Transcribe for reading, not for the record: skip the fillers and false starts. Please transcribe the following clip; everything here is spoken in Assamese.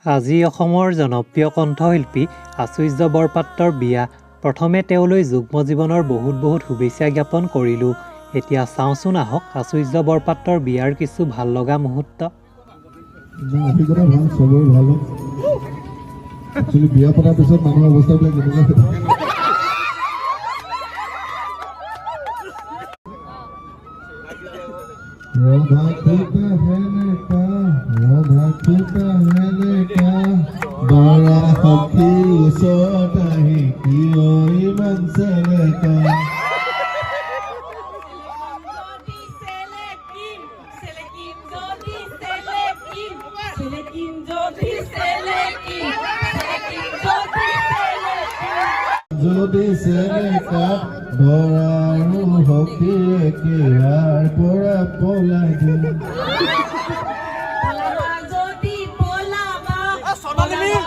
আজি অসমৰ জনপ্ৰিয় কণ্ঠশিল্পী আচুৰ্য বৰপাত্ৰৰ বিয়া। প্ৰথমে তেওঁলৈ যুগ্ম জীৱনৰ বহুত বহুত শুভেচ্ছা জ্ঞাপন কৰিলোঁ। এতিয়া চাওঁচোন আহক আচুৰ্য বৰপাত্ৰৰ বিয়াৰ কিছু ভাল লগা মুহূৰ্ত। অভিজ্ঞতা ভাল, চবৰে ভাল। একচুৱেলি বিয়া পতাৰ পিছত মানুহৰ অৱস্থাবিলাক এনেকুৱা হৈ থাকে। ৰভা খুটা সেনেকা, ৰভা খুটা সেনেকা, দৰা সখীৰ ওচৰত আহি কিয় ইমান চেলেকা? যদি চেলেকিম, চেলেকিম যদি চেলেকিম, চেলেকিম যদি চেলেকিম, চেলেকিম যদি চেলেকিম। যদি চেলেকা, দৰা আৰু সখীয়ে ইয়াৰ পৰা পলাই দিম। পলাবা যদি পলাবা, পলাবা।